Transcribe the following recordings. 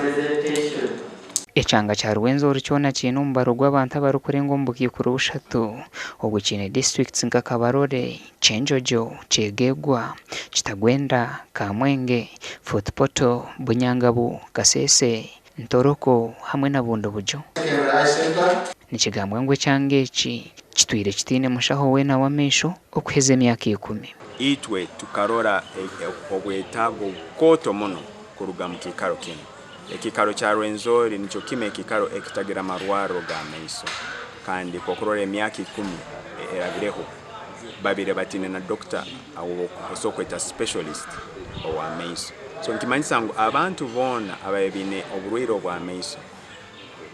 presentation. Ekyanga kya Rwenzori kyona kiine omubaro gw'abantu abarikurenga omu bukaikuru bushatu obwo kiine disiturikiti nka Kabarole, Kyenjojo, Kyegegwa, Kitagwenda, Kamwenge, Fort Portal, Bunyangabu, Kasese, Ntoroko hamwe na Bundibugyo. Nikigambwa ngu ekyanga eki kitwire kitaine mushaho weena w'amaisho okuheza emyaka ikumi. Itwe tukarora obwetaago bukooto muno kuruga mu kiikaro kinu. Ekiikaro kya Rwenzori nikyo kimu ekiikaro ekitagira marwarro g'amaiso kandi kwokurora emyaka ikumi erabireho babaire bataine na dokita ou okweta specialist ow'amaiso. So nikimanyisa ngu abantu boona ababaire baine oburwaire obw'amaiso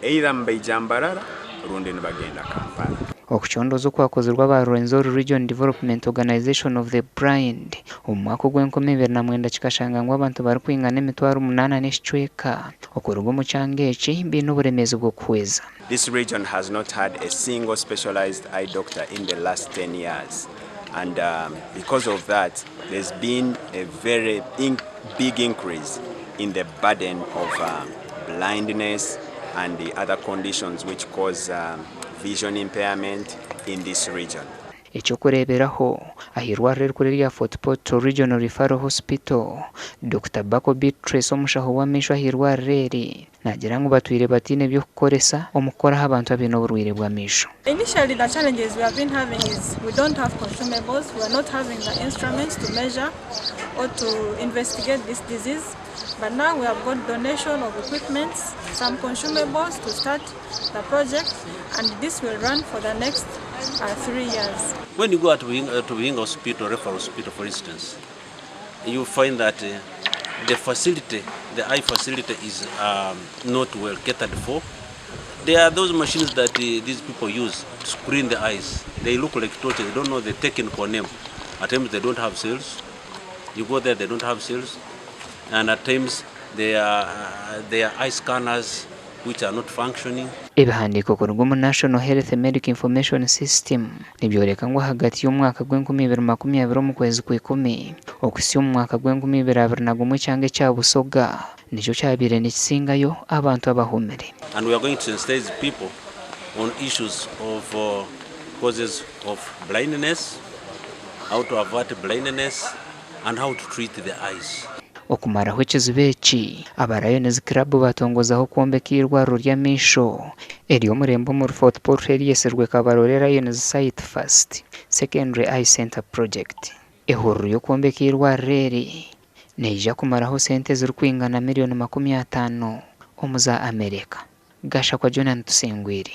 either nibaija Mbarara rundi nibagenda Kampala. Okucondooza okwakozirwe aba Rwenzori Region Development Organisation of the Blind omu mwaka ogw'enkumi ibiri na mwenda kikashanga ngu abantu barikwingana emitwaro munaana n'ekicweka okuruga omu kyanga eki baine oburemeezi bw'okuhweza. This region has not had a single specialized eye doctor in the last 10 years and because of that there's been a very big increase in the burden of blindness and the other conditions which cause vision impairment in this region. Eky'okureeberaho, aha irwariro erikuru erya Fort Portal Regional Referral Hospital, Dokita Bako Beatrice omushaho w'amaisho aha irwariro eri, naagira ngu batwire bataine by'okukoresa omu kukora aha bantu abaine oburwaire bw'amaisho. Initially the challenges we have been having is we don't have consumables, we are not having the instruments to measure or to investigate this disease but now we have got donation of equipments, some consumables to start the project and this will run for the next 3 years. When you go to Buhinga Hospital, referral hospital for instance, you find that the facility, the eye facility is not well catered for. There are those machines that these people use to screen the eyes. They look like torches. They don't know the technical name. At times they don't have cells. You go there, they don't have cells. And at times they are eye scanners which are not functioning. Ebihandiiko kuruga omu National Health Medical Information System nibyoreka ngu ahagati y'omwaka gw'enkumi ibiri makumi abiri omu kwezi kw'ikumi okuhitsya omu mwaka gw'enkumi ibiri abiri na gumwe, ekyanga ekya Busoga nikyo kyabaire nikisingayo abantu abahumire. And we are going to sensitize people on issues of causes of blindness, how to avert blindness, and how to treat the eyes. Okumaraho ekizibu eki, aba Lions Club batongozaho kwombeka eirwariro ry'amaisho ery'omurembe omuri Fort Portal eryetsirwe Kabarole Lions Sight First Secondary Eye Center Project. Ehururu y'okwombeka eirwariro eri neija kumaraho sente ezirikwingana miliyoni 50 omu za Amerika. Gashakwa Jonan Tusingwire.